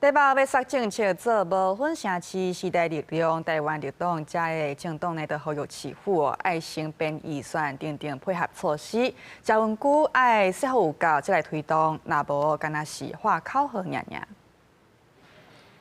台北欲殺政策做無婚城市，時代力量、台灣綠黨遮个政黨呢，都呼籲市府哦，愛先編預算，訂定配合措施，食薰區愛設好有夠，才來推動，若無敢若是喊口號爾爾。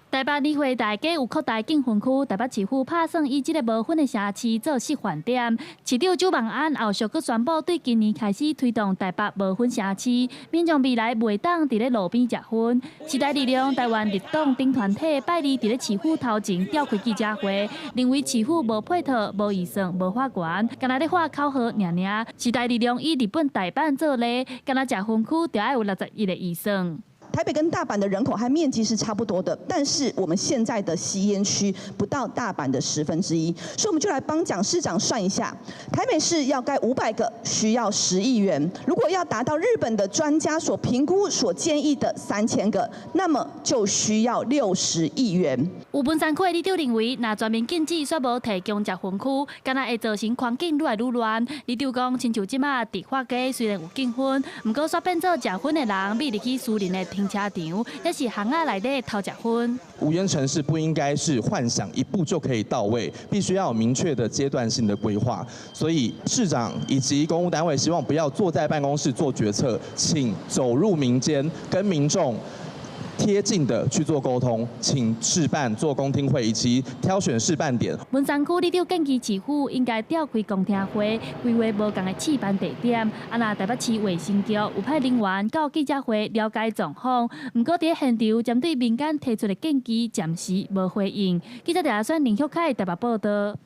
台北年會大街有擴大禁薰區，台北市府拍算以這个無薰的城市做示範點。市長蔣萬安後續閣宣布，對今年開始推動台北無薰城市，民眾未來袂當佇咧路邊食薰。時代力量、台灣綠黨等團體拜二佇咧市府頭前召開記者會，認為市府無配套、無預算、無法權，敢若咧喊口號爾爾。時代力量以日本大阪做例，敢若食薰區著愛有60億的預算。台北跟大阪的人口和面積是差不多的，但是我們現在的吸菸區不到大阪的1/10，所以我們就來幫蔣市長算一下，台北市要蓋500個需要10億元，如果要達到日本的專家所評估所建議的3000個，那麼就需要60億元。有文山區的里長認為，若全面禁止，煞無提供食薰區，敢若會造成環境愈來愈亂。里長講，親像這馬迪化街雖然有禁薰，毋過煞變做食薰的人，秘入去私人的停車場，抑是巷仔內底偷食薰。無煙城市不應該是幻想一步就可以到位，必須要有明確的階段性的規劃。所以市長以及公務單位希望不要坐在辦公室做決策，請走入民間，跟民眾貼近的去做溝通，請試辦做公聽會以及挑選試辦點。文山區里長建議市府應該召開公聽會，規劃無仝的試辦地點。啊，若台北市衛生局有派人員到記者會了解狀況，毋過佇現場針對民間提出的建議，暫時無回應。記者陳阿選、林旭凱台北報道。